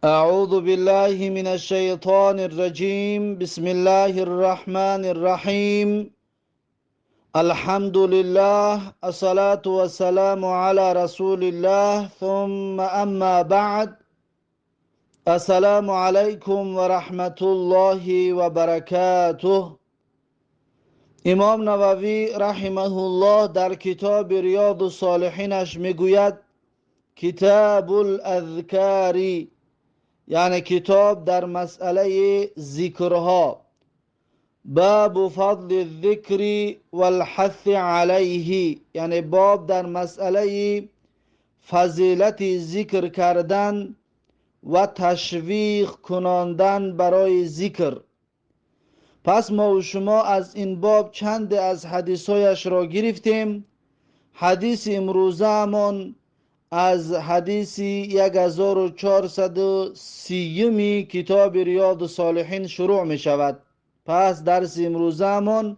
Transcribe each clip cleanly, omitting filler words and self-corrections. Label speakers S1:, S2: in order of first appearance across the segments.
S1: أعوذ بالله من الشيطان الرجيم. بسم الله الرحمن الرحيم. الحمد لله، الصلاة والسلام على رسول الله، ثم أما بعد. السلام عليكم ورحمة الله وبركاته. امام نووی رحمه الله در کتاب ریاض الصالحینش میگوید: کتاب الاذکار، یعنی کتاب در مسئله ذکرها، باب فضل الذکر والحث علیه، یعنی باب در مسئله فضیلت ذکر کردن و تشویق کناندن برای ذکر. پس ما و شما از این باب چند از حدیثهایش را گرفتیم. حدیث امروزهمان از حدیث 1430 کتاب ریاض الصالحین شروع می شود. پس درس امروزهمان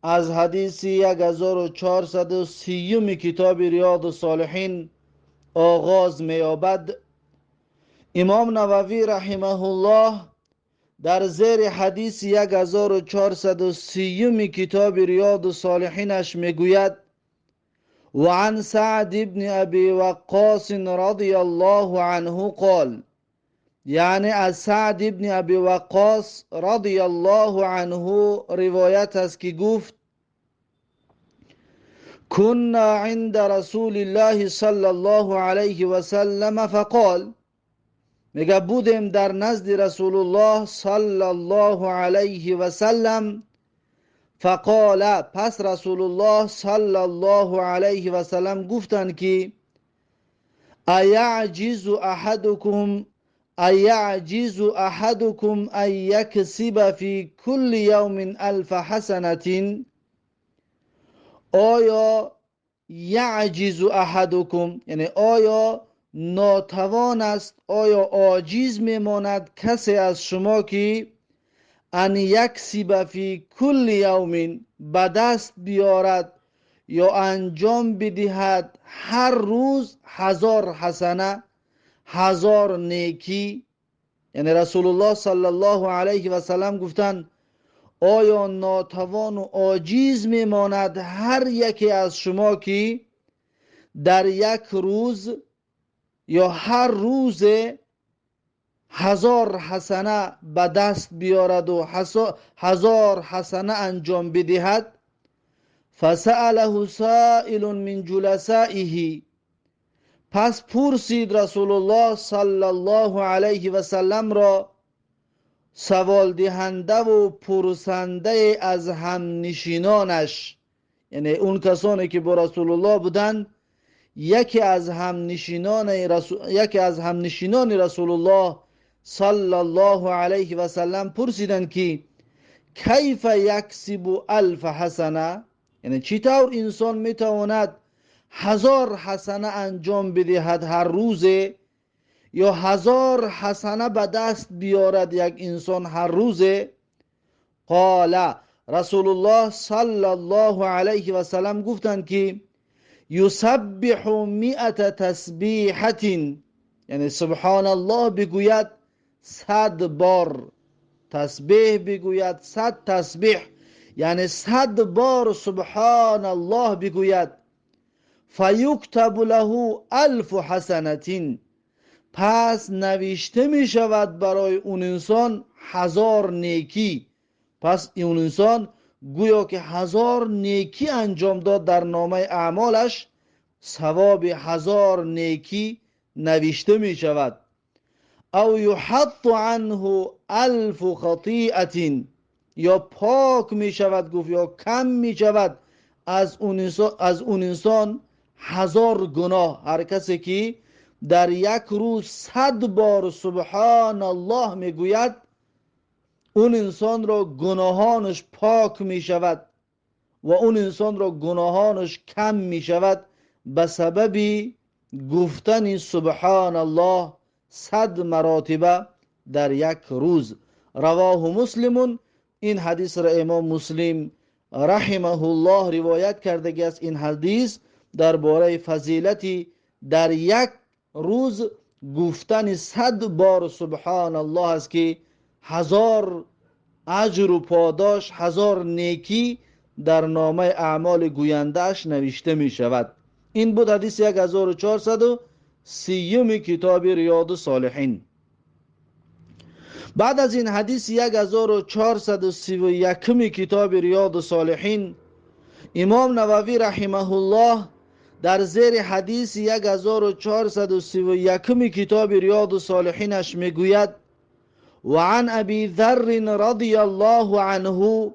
S1: از حدیث 1430 کتاب ریاض الصالحین آغاز می یابد. امام نووی رحمه الله در زیر حدیث 1430 کتاب ریاض الصالحینش میگوید: وعن سعد بن أبي وقاص رضي الله عنه قال، یعنی از سعد ابن ابی وقاص رضی الله عنه روایت است که گفت: كنا عند رسول الله صلى الله عليه وسلم فقال، میگه بودیم در نزد رسول الله صلی الله علیه و سلم، فقال، پس رسول الله صلی الله علیه و سلم گفتند که ایعجز احدکم ایعجز احدکم ان یکسب فی کل یوم الف حسنة؟ آیا یعجز احدکم، یعنی آیا ناتوان است، آیا عاجز میماند کسی از شما که ان یکسب فی کل یوم، به دست بیارد یا انجام بدهد هر روز 1000 حسنه، 1000 نیکی؟ یعنی رسول الله صلی الله علیه و سلم گفتند آیا ناتوان و عاجز میماند هر یکی از شما که در یک روز یا هر روز 1000 حسنه به دست بیارد و 1000 حسنه انجام بدهد؟ فسأله سائل من جلسائه، پس پرسید رسول الله صلی الله علیه و سلم را سوال دهنده و پرسنده از همنشینانش، یعنی اون کسانی که با رسول الله بودند، یکی از همنشینان رسول الله صلی الله علیه و سلم پرسیدند که کیف یکسب الف حسنه، یعنی چطور انسان میتواند 1000 حسنه انجام بدهد هر روز، یا 1000 حسنه به دست بیارد یک انسان هر روز؟ قال، رسول الله صلی الله علیه و سلم گفتند که یسبح 100 تسبیحة، یعنی سبحان الله بگوید 100 بار، تسبیح بگوید 100 تسبیح، یعنی 100 بار سبحان الله بگوید، فیکتب له 1000 حسنة، پس نوشته می شود برای اون انسان 1000 نیکی. پس اون انسان گویا که 1000 نیکی انجام داد، در نامه اعمالش ثواب 1000 نیکی نوشته می شود. او یحط عنه 1000 خطیئة، یا پاک می شود گفت یا کم می شود از اون انسان 1000 گناه. هر کسی که در یک روز 100 بار سبحان الله می گوید، اون انسان را گناهانش پاک می شود و اون انسان را گناهانش کم می شود به سبب گفتن سبحان الله 100 مراتبه در یک روز. رواه مسلم. این حدیث را امام مسلم رحمه الله روایت کرده است. این حدیث درباره فضیلت در یک روز گفتن 100 بار سبحان الله است که 1000 اجر و پاداش، 1000 نیکی در نامه اعمال گوینده‌اش نوشته می شود. این بود حدیث 1430 کتاب ریاض الصالحین. بعد از این حدیث 1431 کتاب ریاض الصالحین، امام نووی رحمه الله در زیر حدیث 1431 کتاب ریاض الصالحینش میگوید: وعن ابی ذر رضی الله عنه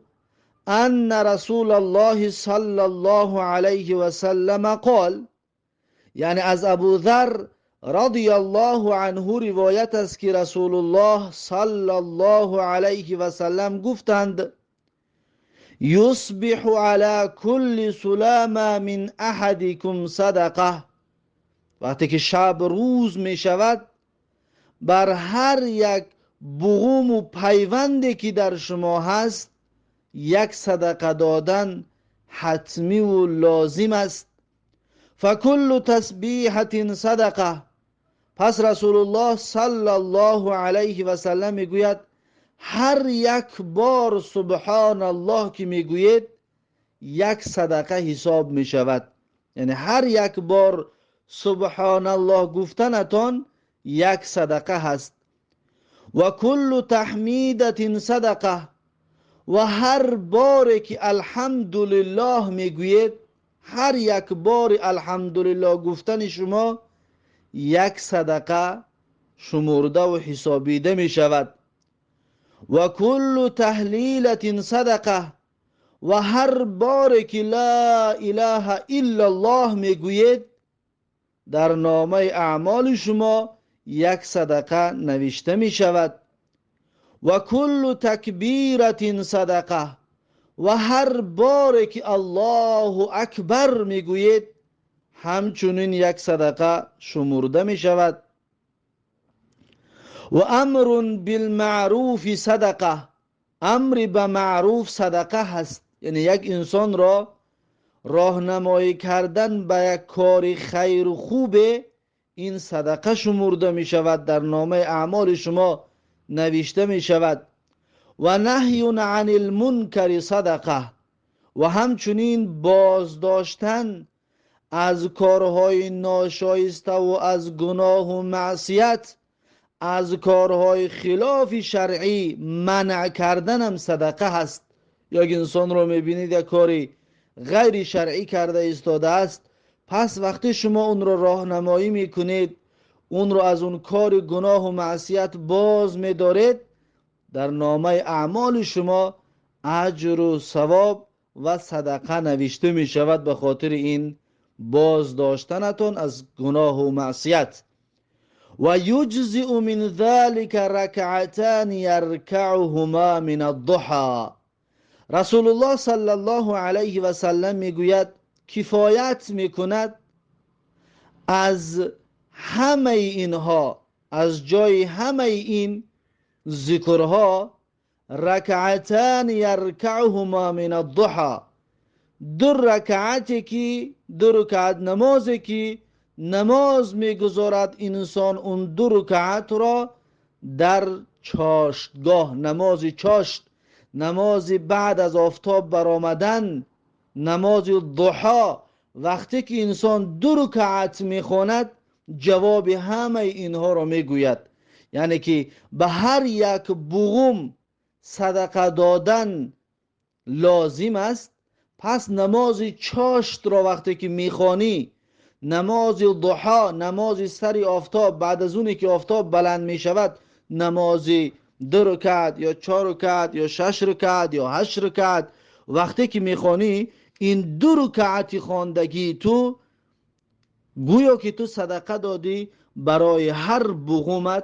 S1: ان رسول الله صلی الله علیه و سلم قال، یعنی از ابو ذر رضی الله عنه روایت است که رسول الله صلی الله علیه و سلم گفتند: یصبح علی کل سلامة من احدکم صدقه. وقتی که شب روز می شود، بر هر یک بغوم و پیوندی که در شما هست یک صدقه دادن حتمی و لازم است. فکل تسبیحة صدقه. پس رسول الله صلی الله علیه و سلم میگوید هر یک بار سبحان الله که میگوید یک صدقه حساب میشود. یعنی هر یک بار سبحان الله گفتنتان یک صدقه هست. و کل تحمیدة صدقه. و هر باری که الحمدلله میگویید، هر یک بار الحمدلله گفتن شما یک صدقه شمرده و حسابیده می شود. و کل تهلیلة صدقه. و هر باری که لا اله الا الله میگویید در نامه اعمال شما یک صدقه نوشته می شود. و کل تکبیرة صدقه. و هر باری که الله اکبر میگویید همچنین یک صدقه شمرده می شود. و امر بالمعروف صدقه. امر به معروف صدقه هست. یعنی یک انسان را راهنمایی کردن به یک کار خیر و خوب، این صدقه شمرده می شود، در نامه اعمال شما نوشته می شود. و نهی عن المنکر صدقه. و همچنین بازداشتن از کارهای ناشایسته و از گناه و معصیت، از کارهای خلاف شرعی منع کردن هم صدقه هست. یک انسان رو میبینید یک کاری غیر شرعی کرده ایستاده است، پس وقتی شما اون رو راهنمایی میکنید، اون رو از اون کار گناه و معصیت باز میدارید، در نامه اعمال شما اجر و ثواب و صدقه نوشته می شود به خاطر این بازداشتنتون از گناه و معصیت. و یجزئ من ذلك رکعتان یرکعهما من الضحى. رسول الله صلی الله علیه و سلم میگوید کفایت میکند از همه اینها، از جای همه این ذکرها، رکعتان یرکعهما من الضحى، دو رکعتی که دو رکعت نمازی که نماز میگذارد انسان، اون دو رکعت را در چاشتگاه، نماز چاشت، نماز بعد از آفتاب برآمدن، نماز ضحا، وقتی که انسان دو رکعت میخواند جواب همه اینها را میگوید. یعنی که به هر یک بغوم صدقه دادن لازم است. پس نماز چاشت را وقتی که میخوانی، نماز ضحا، نماز سر آفتاب، بعد از اونی که آفتاب بلند میشود، نماز دو رکعت یا 4 رکعت یا 6 رکعت یا 8 رکعت وقتی که میخوانی، این دو رکعت خواندگی تو گویا که تو صدقه دادی برای هر بغومت،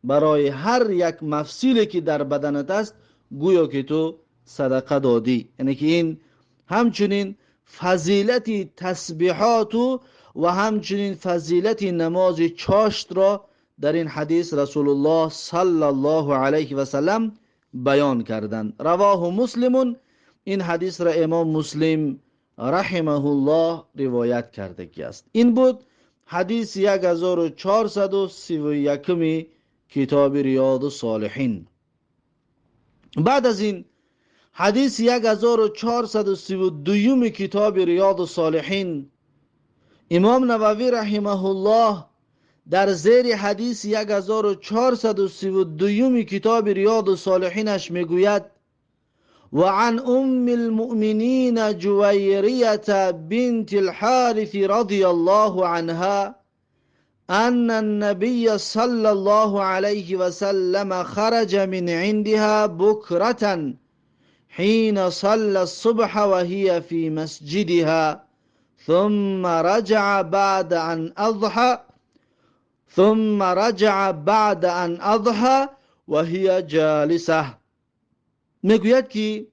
S1: برای هر یک مفصیلی که در بدنت است، گویا که تو صدقه دادی. یعنی که این همچنین فضیلت تسبیحات و همچنین فضیلت نماز چاشت را در این حدیث رسول الله صلی الله علیه و سلم بیان کردند. رواه مسلم. این حدیث را امام مسلم رحمه الله روایت کرده است. این بود Ҳадиси 1431 китоби Риёду Солиҳин. Баъд аз ин, ҳадиси 1432 китоби Риёду Солиҳин, имом Нававӣ раҳимаҳуллоҳ дар зери ҳадиси 1432 китоби Риёду Солиҳинаш мегӯяд: وعن أم المؤمنين جويرية بنت الحارث رضي الله عنها أن النبي صلى الله عليه وسلم خرج من عندها بكرة حين صلى الصبح وهي في مسجدها، ثم رجع بعد أن أضحى، ثم رجع بعد أن أضحى وهي جالسة. میگوید که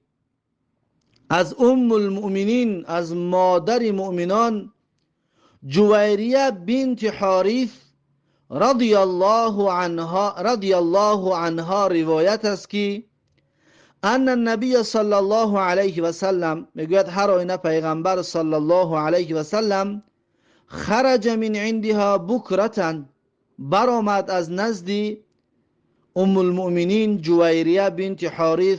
S1: از ام المؤمنین، از مادر مؤمنان جویریه بنت حارث رضی الله عنها، رضی الله عنها روایت است که ان النبی صلی الله علیه و سلم، میگوید هر آینه پیغمبر صلی الله علیه و سلم، خرج من عندها بکرة، برآمد از نزد ام المؤمنین جویریه بنت حارث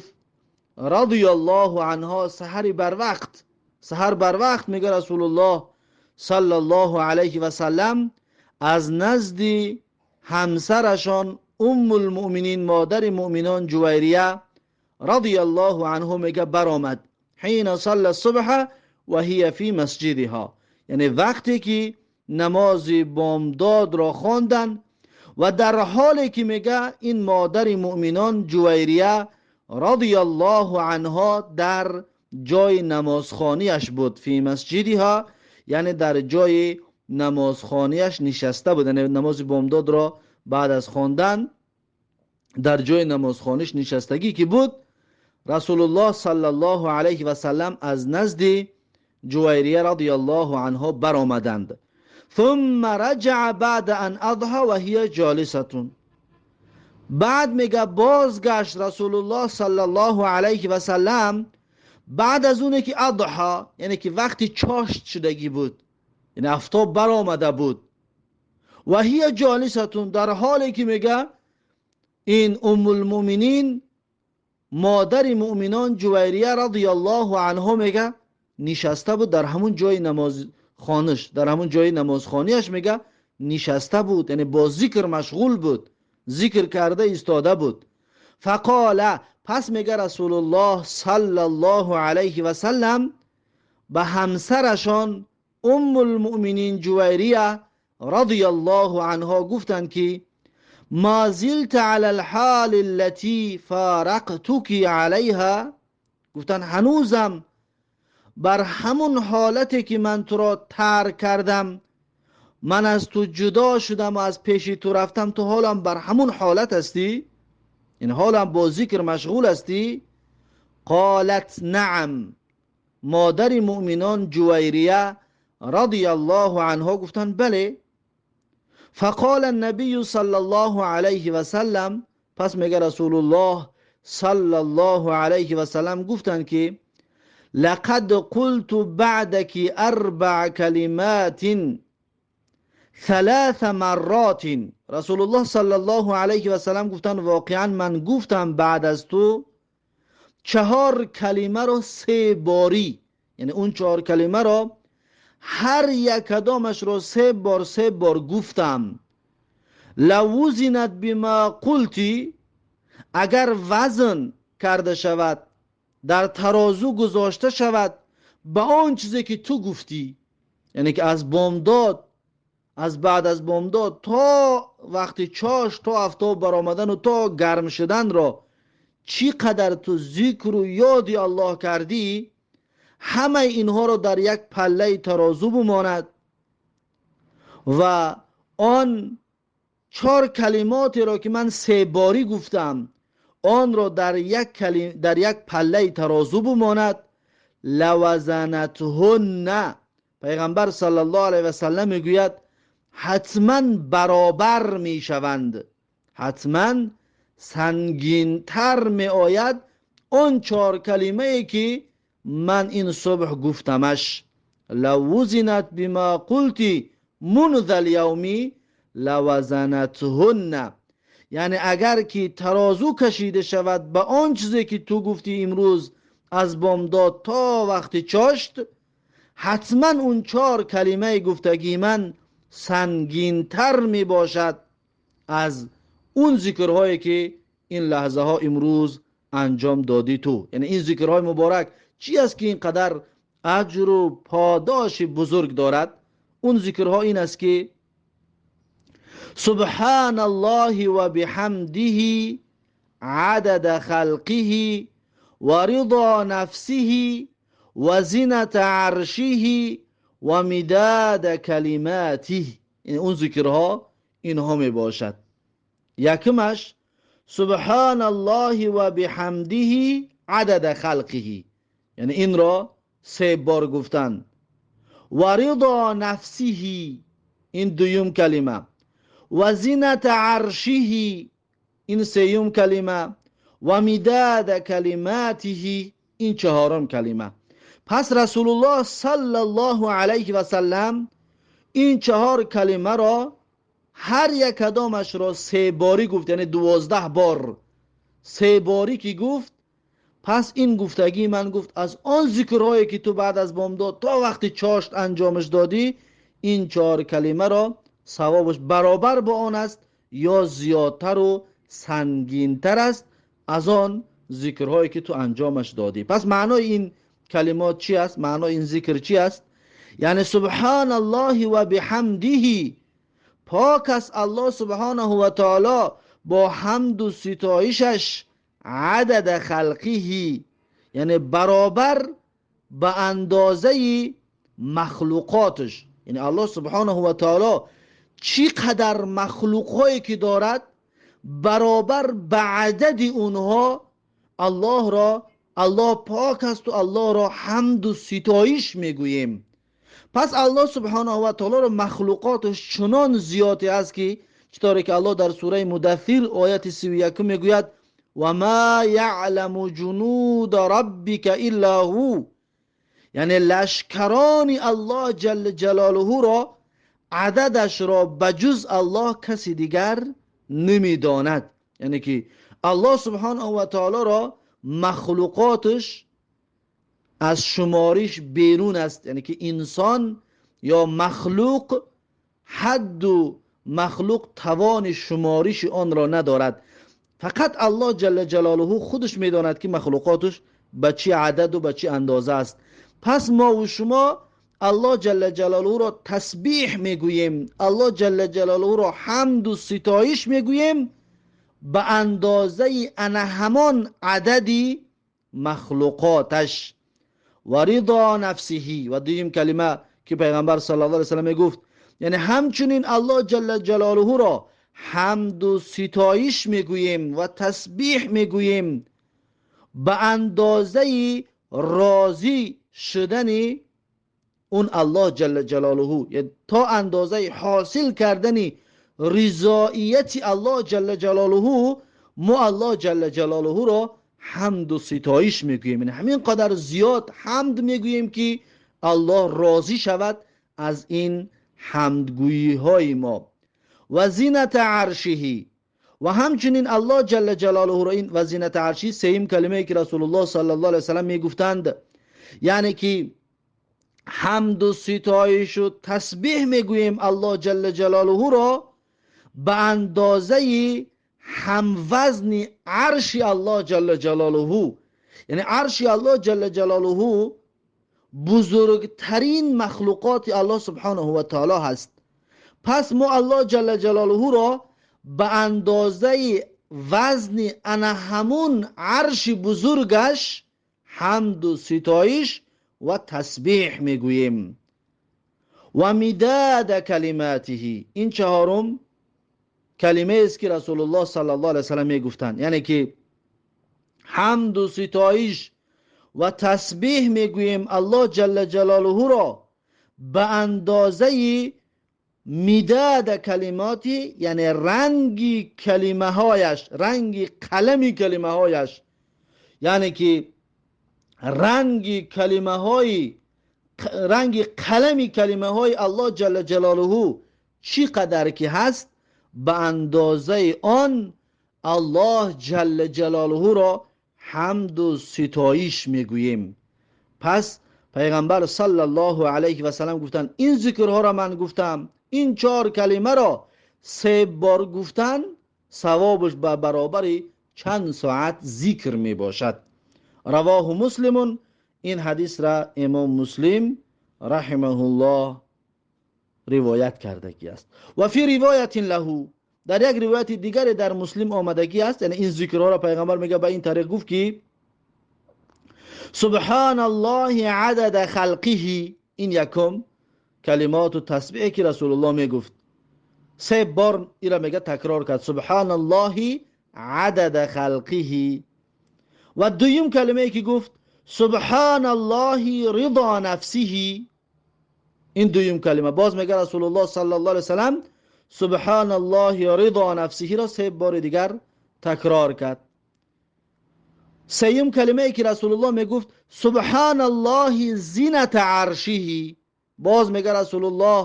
S1: رضی الله عنها سحر بر وقت. سحر بر وقت میگه رسول الله صلی الله علیه و سلم از نزد همسرشان ام المؤمنین، مادر مؤمنان جویریه رضی الله عنه میگه برآمد. حين صلى الصبح وهي في مسجدها، یعنی وقتی که نماز بامداد را خواندن و در حالی که میگه این مادر مؤمنان جویریه رضی الله عنها در جای نمازخانیش بود. فی مسجدها یعنی در جای نمازخانیش نشسته بود، یعنی نماز بامداد را بعد از خواندن در جای نمازخانیش نشستگی که بود، رسول الله صلی الله علیه و سلم از نزد جویریه رضی الله عنها برآمدند. ثم رجع بعد ان اضحى وهي جالسة، بعد میگه بازگشت رسول الله صلی الله علیه و سلم بعد از اونه که اضحى، یعنی که وقتی چاشت شدگی بود، یعنی افتاب برآمده بود، وهي جالسة، در حالی که میگه این ام المؤمنین، مادر مؤمنان جویریه رضی الله عنها میگه نشسته بود در همون جای نماز خانش، در همون جای نمازخانیش میگه نشسته بود، یعنی با ذکر مشغول بود، ذکر کرده ایستاده بود. فقال، پس میگه رسول الله صلی الله علیه و سلم به همسرشان ام المؤمنین جویریه رضی الله عنها گفتند که ما زلت على الحال التي فارقتك عليها. گفتن هنوزم بر همون حالتی که من تو را ترک کردم، من از تو جدا شدم و از پیش تو رفتم، تو حالم بر همون حالت هستی؟ این حالم با ذکر مشغول هستی؟ قالت نعم. مادر مؤمنان جویریه رضی الله عنها گفتن بله. فقال النبی صلی الله علیه و سلم، پس میگه رسول الله صلی الله علیه و سلم گفتن که لقد قلت بعدك اربع کلمات ثلاث مرات. رسول الله صلی الله علیه و سلم گفتن واقعا من گفتم بعد از تو چهار کلمه رو سه باری، یعنی اون چهار کلمه رو هر یک کدامش رو سه بار سه بار گفتم. لو وزنت بما قلتی، اگر وزن کرده شود، در ترازو گذاشته شود به آن چیزی که تو گفتی، یعنی که از بامداد، از بعد از بامداد تا وقتی چاش، تا افتاب برآمدن و تا گرم شدن را چی قدر تو ذکر و یادی الله کردی، همه اینها را در یک پله ترازو بماند و آن چهار کلماتی را که من سه باری گفتم آن را در یک پله ترازو بماند. لوزنتهن، پیغمبر صلی الله علیه و سلم میگوید حتما برابر میشوند، حتما سنگینتر می آید آن چهار کلمه ای که من این صبح گفتمش. لو وزنت بما قلتی منذ اليوم لوزنتهن. یعنی اگر که ترازو کشیده شود به آن چیزی که تو گفتی امروز از بامداد تا وقت چاشت، حتما اون 4 کلمه گفتگی من سنگین‌تر می باشد از اون ذکرهایی که این لحظه ها امروز انجام دادی تو. یعنی این ذکرهای مبارک چی است که اینقدر اجر و پاداش بزرگ دارد؟ اون ذکرها این است که سبحان الله و بحمده عدد خلقه و رضا نفسه و زینت عرشه و مداد کلماته. یعنی اون ذکرها اینها می باشد. یکمش سبحان الله و بحمده عدد خلقه، یعنی این را 3 بار گفتن. و رضا نفسه، این دوم کلمه. و زینت عرشه، این سیوم کلمه. و مداد کلماته، این چهارم کلمه. پس رسول الله صلی الله علیه و سلم این 4 کلمه را هر یک کدامش را 3 باری گفت، یعنی 12 بار 3 باری که گفت. پس این گفتگی من گفت از آن ذکرهایی که تو بعد از بامداد تا وقت چاشت انجامش دادی، این 4 کلمه را ثوابش برابر با آن است یا زیادتر و سنگینتر است از آن ذکرهایی که تو انجامش دادی. پس معنای این کلمات چی است؟ معنای این ذکر چی است؟ یعنی سبحان الله و بحمده، پاک است الله سبحانه و تعالی با حمد و ستایشش، عدد خلقه، یعنی برابر به اندازه مخلوقاتش. یعنی الله سبحانه و تعالی چی قدر مخلوقهایی که دارد برابر به عدد اونها الله را، الله پاک است و الله را حمد و ستایش میگوییم. پس الله سبحانه و تعالی را مخلوقاتش چنان زیادی است که چطوری که الله در سوره مدثر آیت 31 میگوید و ما یعلم جنود ربک الا هو، یعنی لشکران الله جل جلاله را عددش را بجز الله کسی دیگر نمیداند. یعنی که الله سبحانه و تعالی را مخلوقاتش از شمارش بیرون است، یعنی که انسان یا مخلوق حد و مخلوق توان شمارش آن را ندارد. فقط الله جل جلاله خودش میداند که مخلوقاتش به چه عدد و به چه اندازه است. پس ما و شما الله جل جلاله را تسبیح میگوییم، الله جل جلاله را حمد و ستایش میگوییم به اندازه ان همان عددی مخلوقاتش. و رضا نفسه، و دویم کلمه که پیغمبر صلی الله علیه و سلم گفت، یعنی همچنین الله جل جلاله را حمد و ستایش میگوییم و تسبیح میگوییم به اندازه راضی شدن اون الله جل جلاله، یعنی تا اندازه حاصل کردن رضایت الله جل جلاله ما الله جل جلاله را حمد و ستایش میگوییم. یعنی همین قدر زیاد حمد میگوییم که الله راضی شود از این حمدگویی های ما. و زینت عرشه، و همچنین الله جل جلاله را این و زینت عرشی سیم کلمه که رسول الله صلی الله علیه وسلم میگفتند، یعنی که حمد و ستایش و تسبیح میگوییم الله جل جلاله را به اندازه هموزن عرش الله جل جلاله. یعنی عرش الله جل جلاله بزرگترین مخلوقات الله سبحانه و تعالی هست. پس ما الله جل جلاله را به اندازه وزن انا همون عرش بزرگش حمد و ستایش و تسبیح میگوییم. و مداد کلماته، این چهارم کلمه است که رسول الله صلی الله علیه و سلم میگفتند، یعنی که حمد و ستایش و تسبیح میگوییم الله جل جلاله را به اندازه مداد کلماتی، یعنی رنگ کلمه هایش، رنگ قلم کلمه هایش، یعنی که رنگ کلمه های ранги қалами калимаҳои Аллоҳ ҷалла ҷалолуҳу чӣ қадар ки ҳаст, ба андозаи он Аллоҳ ҷалла ҷалолуҳуро ҳамду ситоиш мегӯем. Пас пайғамбар саллаллоҳу алайҳи васаллам гуфтанд: ин зикрҳоро ман гуфтам, ин чор калимаро се бор гуфтан савобаш ба баробари чанд соат зикр мебошад. Равоҳу Муслимун. Ин ҳадисра имом Муслим раҳимаҳуллоҳ ривоят кардагӣ аст. Ва фи ривоятин лаҳу, дар як ривояти дигаре дар Муслим омадагӣ аст, яъне ин зикрҳоро пайғамбар мега ба ин тариқ гуфт ки субҳаналлоҳи адада халқиҳи. Ин якум калимоту тасбиҳе ки Расулуллоҳ мегуфт, се бор ира мега такрор кард: субҳаналлоҳи адада халқиҳи. Ва дуюм калимае ки гуфт: субҳаналлоҳи ридо нафсиҳи. Ин дуюм калима. Боз мега Расулуллоҳ саллаллоҳу алайҳи васаллам субҳаналлоҳи ридо нафсиҳиро се бори дигар такрор кард. Сеюм калимае ки Расулуллоҳ мегуфт: субҳаналлоҳи зината аршиҳи. Боз мега Расулуллоҳ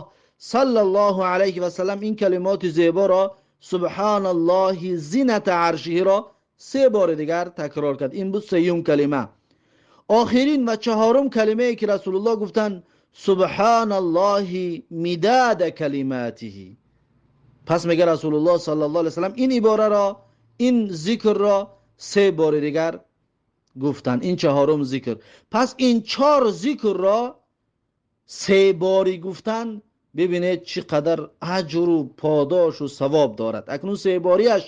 S1: саллаллоҳу алайҳи васаллам ин калимоти зеборо субҳаналлоҳи зината аршиҳиро се бори дигар такрор кард. Ин буд сеюм калима. Охирин ва чаҳорум калимае ки Расулуллоҳ гуфтанд: субҳаналлоҳи мидада калиматиҳи. Пас мега Расулуллоҳ саллаллоҳу алайҳи васаллам ин ибораро, ин зикрро се бори дигар гуфтанд. Ин чаҳорум зикр. Пас ин чор зикрро се бори гуфтан, бибинед чӣ қадар аҷру подошу савоб дорад. Акнун себориаш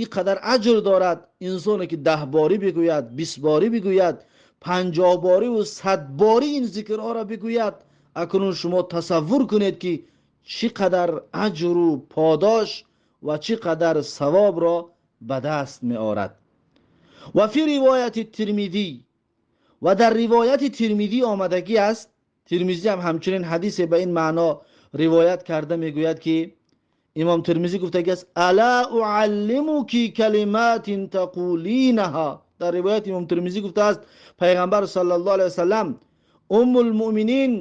S1: ин қадар аҷр дорад. Инсоне ки 10 борӣ бигӯяд, 20 борӣ бигӯяд, 50 борӣ 100 борӣ ин зикрҳоро бигӯяд, акнун шумо тасаввур кунед ки чӣ қадар аҷру подош ва чӣ қадар савобро ба даст меорад. Ва фи ривояти Тирмизӣ, ва дар ривояти Тирмизӣ омадагӣ аст. Тирмизӣ ҳам ҳамчунин ҳадисе ба ин маъно ривоят карда мегӯяд ки имом Тирмизӣ гуфтагӣ аст: ала уаллимуки калиматин тақулинаҳа. Дар ривояти имом Тирмизӣ гуфтааст пайғамбар саллаллоҳу алайҳи васаллам Уммулмуъминин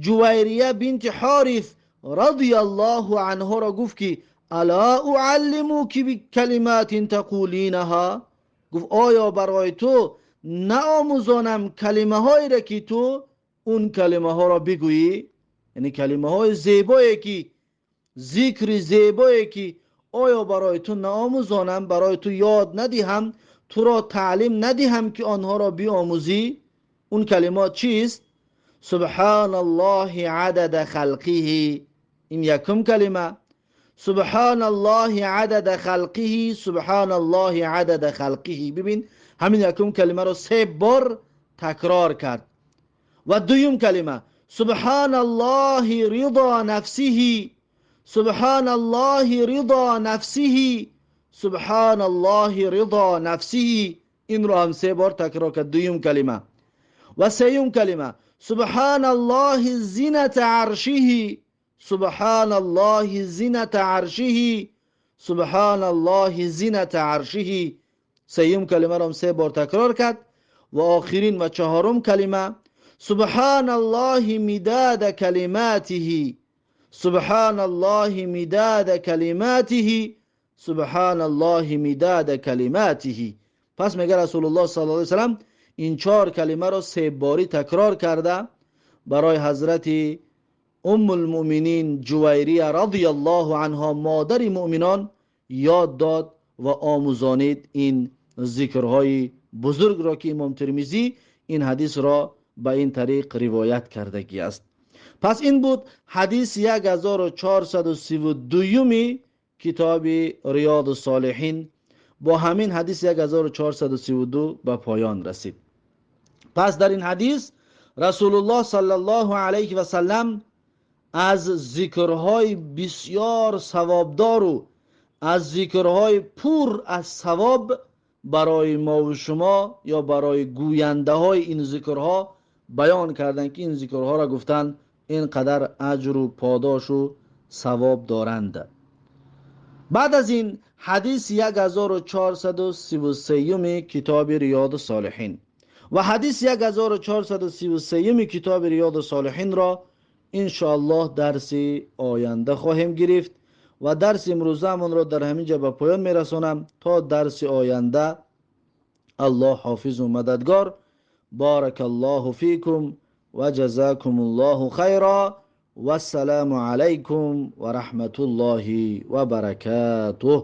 S1: Ҷувайрия бинти Ҳорис радияллоҳу анҳоро гуфт ки ала уаллимуки бикалиматин тақулинаҳа. Гуфт: оё барои ту наомӯзонам калимаҳоеро ки ту он калимаҳоро бигӯӣ? Яъне калимаҳои зебое ки зикри зебое ки оё барои ту наомӯзонам, барои ту ёд надиҳам, туро таълим надиҳам ки онҳоро биомӯзӣ? Он калимот чист? Субҳаналлоҳи адада халқиҳи. Ин якум калима. Субҳаналлоҳи адада халқиҳи, субҳаналлоҳи адада халқиҳи. Бибин, ҳамин якум калимаро се бор такрор кард. Ва дуюм калима: субҳаналлоҳи ридо нафсиҳи, субҳаналлоҳи ридо нафсиҳи, субҳаналлоҳи ридо нафсиҳи. Инро ҳам се бор такрор кард, дуюм калима. Ва сеюм калима: субҳаналлоҳи зината аршиҳи, субҳаналлоҳи зината аршиҳи, субҳаналлоҳи зината аршиҳи. Сеюм калимаро ҳам се бор такрор кард. Ва охирин ва чаҳорум калима: субҳаналлоҳи мидада калиматиҳи, субҳаналлоҳи мидада калиматиҳи, субҳаналлоҳи мидада калиматиҳи. Пас мега Расулуллоҳ саллаллоҳу алайҳи васаллам ин чор калимаро се борӣ такрор карда барои ҳазрати Уммулмуъминин Ҷувайрия радияллоҳу анҳо, модари муъминон, ёд дод ва омӯзонид ин зикрҳои бузургро ки имом Тирмизӣ ин ҳадисро ба ин тариқ ривоят кардагӣ аст. Пас ин буд ҳадиси 1432 китоби Риёду Солиҳин. Бо ҳамин ҳадис 1432 ба поён расид. Пас дар ин ҳадис Расулуллоҳ саллаллоҳу алайҳи васаллам аз зикрҳои бисёр савобдору аз зикрҳои пур аз савоб барои мову шумо ё барои гӯяндаҳои ин зикрҳо баён карданд ки ин зикрҳоро гуфтан ин қадар аҷру подошу савоб доранд. Баъд аз ин ҳадис 1433 китоби Риёду Солиҳин. Ва ҳадиси 1433 китоби Риёду Солиҳинро иншоаллоҳ дарси оянда хоҳем гирифт ва дарси имрӯзаамонро дар ҳамин ҷо ба поён мерасонам. То дарси оянда Аллоҳ ҳофизу мададгор. Баракаллоҳу фикум ва ҷазакумуллоҳу хайра. Вассаламу алайкум ва раҳматуллоҳи ва баракатуҳ.